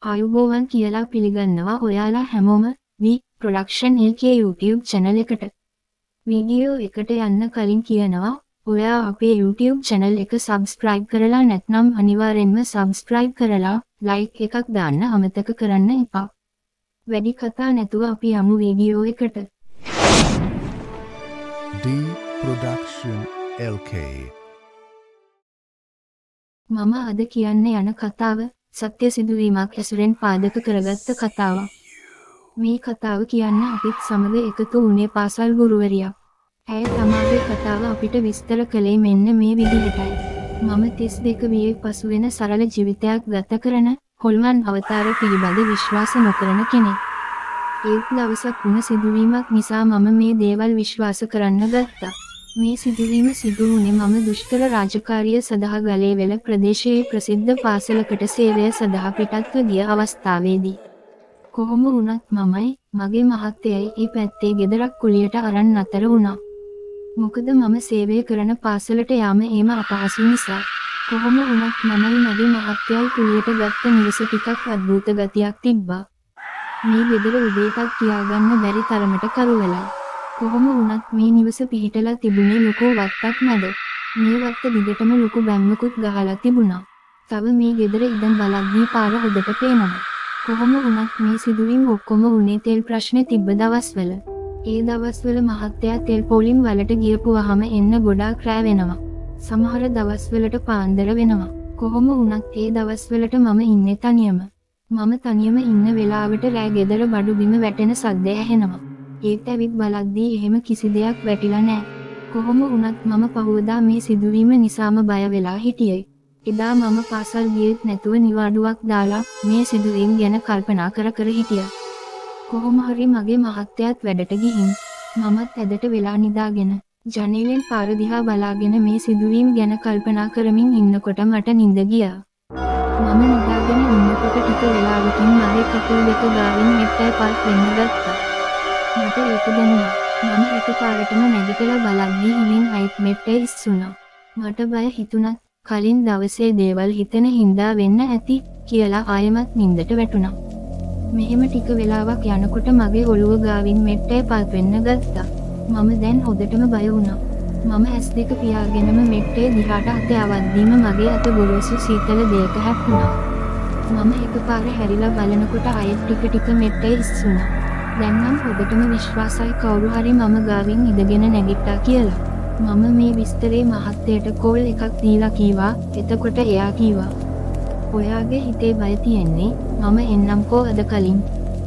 ආයුබෝවන් කියලා පිළිගන්නවා ඔයාලා හැමෝම V Production LK YouTube channel එකට. වීඩියෝ එකට යන්න කලින් කියනවා, ඔයා අපේ YouTube channel එක subscribe කරලා නැත්නම් අනිවාර්යෙන්ම subscribe කරලා like එකක් දාන්න අමතක කරන්න එපා. වැඩි කතා නැතුව අපි යමු වීඩියෝ එකට. D Production LK. මම අද කියන්න යන කතාව සත්‍ය සිදුවීමක් ඇසුරෙන් පාදක කරගත්ත කතාවක්. මේ කතාව කියන්න අපිත් සමග එකතු වුණේ පාසල් ගුරුවරියක්. ඇය තමාගේ කතාව අපිට විස්තර කළේ මෙන්න මේ විදිහටයි. මම 32 වියේ පසුවෙන සරල ජීවිතයක් ගත කරන, හොල්මන් අවතාර පිළිබඳ විශ්වාස නොකරන කෙනෙක්. ඒත් දවසක් වුණ සිදුවීමක් නිසා මම මේ දේවල් විශ්වාස කරන්න ගත්තා. මේ සිදුවීම සිදු වුණේ මම දුෂ්කර රාජකාරිය සඳහා ගලේවෙල ප්‍රදේශයේ ප්‍රසිද්ධ පාසලකට සේවය සඳහා පිටත්ව ගිය අවස්ථාවේදී. කොහොම වුණත් මමයි මගේ මහත්තයයි ඒ පැත්තේ ගෙදරක් කුලියට අරන් නතර වුණා. මොකද මම සේවය කරන පාසලට යාම ඒම අපහසු නිසා. කොහොම වුණත් මමයි මගේ මහත්තයයි කුලියට ගත්ත නිවස ටිකක් අద్භූත ගතියක් තිබ්බා. මේ ගෙදර උදේටත් කියාගන්න බැරි තරමට කරු වෙලයි. කොහොම වුණත් මේ නිවස පිහිටලා තිබුණේ ලොකු වත්තක් මැද. මේ වත්ත දිගටම ලොකු බැම්මකුත් ගහලා තිබුණා. තව මේ ගෙදර ඉඳන් බලද්දී පාර හොඳට පේනවා. කොහොම වුණත් මේ සිදුවීම් ඔක්කොම වුණේ තෙල් ප්‍රශ්නේ තිබ්බ දවස්වල. ඒ දවස්වල මහත්තයා තෙල් පොලිම් වලට ගියපුවහම එන්න ගොඩාක් රෑ වෙනවා. සමහර දවස්වලට පාන්දර වෙනවා. කොහොම වුණත් ඒ දවස්වලට මම ඉන්නේ තනියම. මම තනියම ඉන්න වෙලාවට රෑ ගෙදර බඩු බිම වැටෙන සද්ද ඇහෙනවා. ඒත් ඇවිත් බලද්දී එහෙම කිසි දෙයක් වැටිලා නෑ. කොහොම වුණත් මම පහුවදා මේ සිදුවීම නිසාම බය වෙලා හිටියේ. එදා මම පාසල් ගියෙත් නැතුව නිවාඩුවක් දාලා මේ සිදුවීම් ගැන කල්පනා කර කර හිටියා. කොහොම හරි මගේ මහත්තයාත් වැඩට ගිහින් මමත් ඇදට වෙලා නිදාගෙන ජනේලෙන් පාර දිහා බලාගෙන මේ සිදුවීම් ගැන කල්පනා කරමින් ඉන්නකොට මට නිින්ද ගියා. මම නිදාගෙන ඉන්නකොට ටික වෙලාවකින් මගේ කකුල් දෙක ගාවින් මෙට්ටයි පත් වෙන්න ගත්තා. මට ඒක දැනුණා. මම එකපාරටම නැගිටලා බලද්දී හිමින් අයිත් මෙට්ටේ ඉස්සුණා. මට බය හිතුණත් කලින් දවසේ දේවල් හිතෙන හින්දා වෙන්න ඇති කියලා ආයෙමත් නින්දට වැටුණා. මෙහෙම ටික වෙලාවක් යනකොට මගේ ඔළුව ගාවින් මෙට්ටේ පත් වෙන්න ගත්තා. මම දැන් හොඳටම බය වුණා. මම ඇස් දෙක පියාගෙනම මෙට්ටේ දිහාට අත යවද්දීම මගේ අත ගොරෝසු සීතල දෙයක හැප්පුණා. මම එකපාර හැරිලා බලනකොට ආයෙත් ටික ටික මෙට්ටේ ඉස්සුණා. දැන් නම් හොඳටම විශ්වාසයි කවුරු හරි මම ගාවින් ඉඳගෙන නැගිට්ටා කියලා. මම මේ විස්තරේ මහත්තයට කෝල් එකක් දීලා කීවා. එතකොට එයා කීවා, ඔයාගේ හිතේ බය තියෙන්නේ, මම එන්නම්කෝ අද කලින්.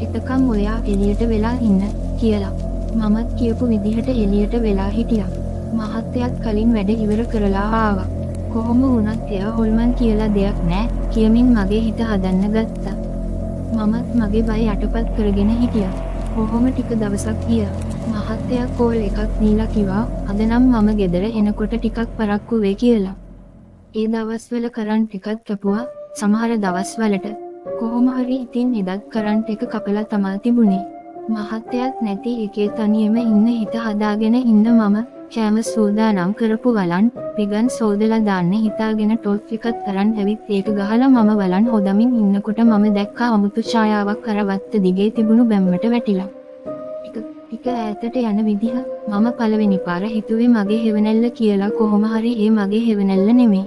එතකම් ඔයා එළියට වෙලා ඉන්න කියලා. මමත් කියපු විදිහට එළියට වෙලා හිටියා. මහත්තයත් කලින් වැඩ ඉවර කරලා ආවා. කොහොම වුණත් එයා හොල්මන් කියලා දෙයක් නෑ කියමින් මගේ හිත හදන්න ගත්තා. මමත් මගේ බය යටපත් කරගෙන හිටියා. කොහොම ටික දවසක් ගියා. මහත්තයා කෝල් එකක් දීලා කිව්වා, අද නම් මම ගෙදර එනකොට ටිකක් පරක්කු වෙයි කියලා. ඒ දවස්වල කරන්ට් එකත් කැපුවා සමහර දවස්වලට. කොහොම හරි ඉතින් එදත් කරන්ට් එක කපලා තමා තිබුණේ. මහත්තයත් නැති එකේ තනියම ඉන්න හිත හදාගෙන ඉන්න මම කෑම සූදානම් කරපු වලන් පිගන් සෝදලා දාන්න හිතාගෙන ටොප් එකත් අරන් ඇවිත් ඒක ගහලා මම වලන් හොදමින් ඉන්නකොට මම දැක්කා අමුතු ඡායාවක් අර වත්ත දිගේ තිබුණු බැම්මට වැටිලා. ටික ටික ඈතට යන විදිහ මම පළවෙනි පාර හිතුවේ මගේ හෙවණැල්ල කියලා. කොහොම හරි ඒ මගේ හෙවණැල්ල නෙමෙයි,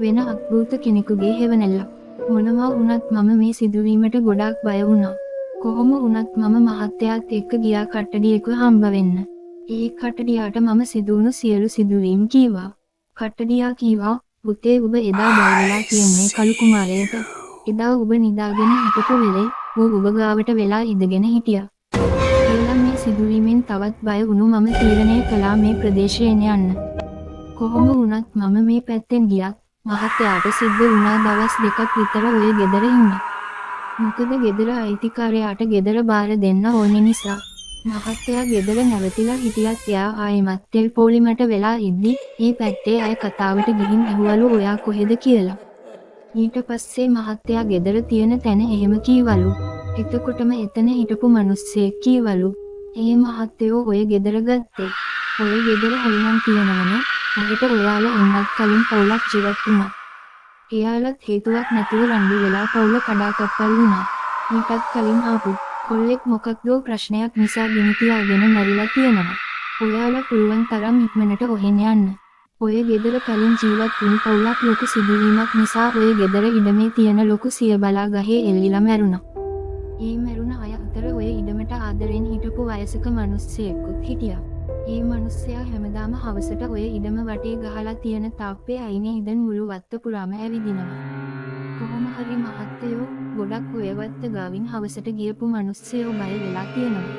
වෙන අද්භූත කෙනෙකුගේ හෙවණැල්ලක්. මොනවා වුණත් මම මේ සිදුවීමට ගොඩාක් බය වුණා. කොහොම වුණත් මම මහත්තයාත් එක්ක ගියා කට්ටඩියෙක්ව හම්බ වෙන්න. ඒ කට්ටඩියාට මම සිදුවුණු සියලු සිදුවීම් කීවා. කට්ටඩියා කීවා, පුතේ ඔබ එදා බය වෙලා තියෙන්නේ කළු කුමාරයට. එදා ඔබ නිදාගෙන හිටපු වෙලේ ඌ ඔබ ගාවට වෙලා ඉඳගෙන හිටියා කියලා. මේ සිදුවීමෙන් තවත් බය වුණු මම තීරණය කළා මේ ප්‍රදේශයෙන් යන්න. කොහොම වුණත් මම මේ පැත්තෙන් ගියත් මහත්තයාට සිද්ධ වුණා දවස් දෙකක් විතර ඔය ගෙදර ඉන්න. මොකද ගෙදර අයිතිකාරයාට ගෙදර බාර දෙන්න ඕනේ නිසා. මහත්තයා ගෙදර නැවතිලා හිටියත් එයා ආයෙමත් තෙල් පොලිමට වෙලා ඉද්දි ඒ පැත්තේ අය කතාවට ගිහින් ඇහුවලු ඔයා කොහෙද කියලා. ඊට පස්සේ මහත්තයා ගෙදර තියෙන තැන එහෙම කීවලු. එතකොටම එතන හිටපු මනුස්සයෙක් කීවලු, ඒ මහත්තයෝ ඔය ගෙදර ගත්තේ. ඔය ගෙදර හොල්මන් තියෙනවනේ. ඔහෙට ඔයාලා එන්නත් කලින් පවුලක් ජීවත් වුණා. එයාලත් හේතුවක් නැතුව රණ්ඩු වෙලා පවුල කඩාකප්පල් වුණා. මීටත් කලින් ආපු කොල්ලෙක් මොකක්දෝ ප්‍රශ්නයක් නිසා ගිනි තියාගෙන මැරිලා තියෙනවා. ඔයාලා පුළුවන් තරම් ඉක්මනට ඔහෙන් යන්න. ඔය ගෙදර කලින් ජීවත් වුණු පවුලක් ලොකු සිදුවීමක් නිසා ඔය ගෙදර ඉඩමේ තියෙන ලොකු සියබලා ගහේ එල්ලිලා මැරුණා. ඒ මැරුණ අය අතර ඔය ඉඩමට ආදරෙන් හිටපු වයසක මිනිස්සෙකුත් හිටියා. ඒ මිනිස්සයා හැමදාම හවසට ඔය ඉඩම වටේ ගහලා තියෙන තාප්පේ අයිනේ ඉඳන් මුළු වත්ත පුරාම ඇවිදිනවා. කොහොම හරි මහත්තයෝ, ගොඩක් ඔය වත්ත ගාවින් හවසට ගියපු මිනිස්සයෝ බය වෙලා තියෙනවා.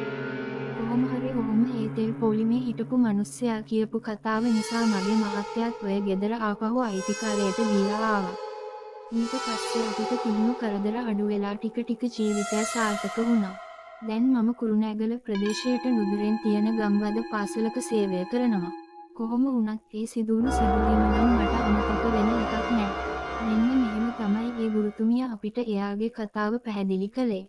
කොහොම හරි ඔහොම ඒ තෙල් පොලිමේ හිටපු මිනිස්සයා කියපු කතාව නිසා මගේ මහත්තයාත් ඔය ගෙදර ආපහු අයිතිකාරයට දීලා ආවා. ඊට පස්සේ අපිට තිබුණු කරදර අඩු වෙලා ටික ටික ජීවිතය සාර්ථක වුණා. දැන් මම කුරුණෑගල ප්‍රදේශයට නුදුරෙන් තියෙන ගම්වද පාසලක සේවය කරනවා. කොහොම වුණත් ඒ සිදුවුණු සිදුවීම නම් මට අමතක වෙන එකක් නෑ. මෙන්න මෙහෙම තමයි ඒ ගුරුතුමිය අපිට එයාගේ කතාව පැහැදිලි කළේ.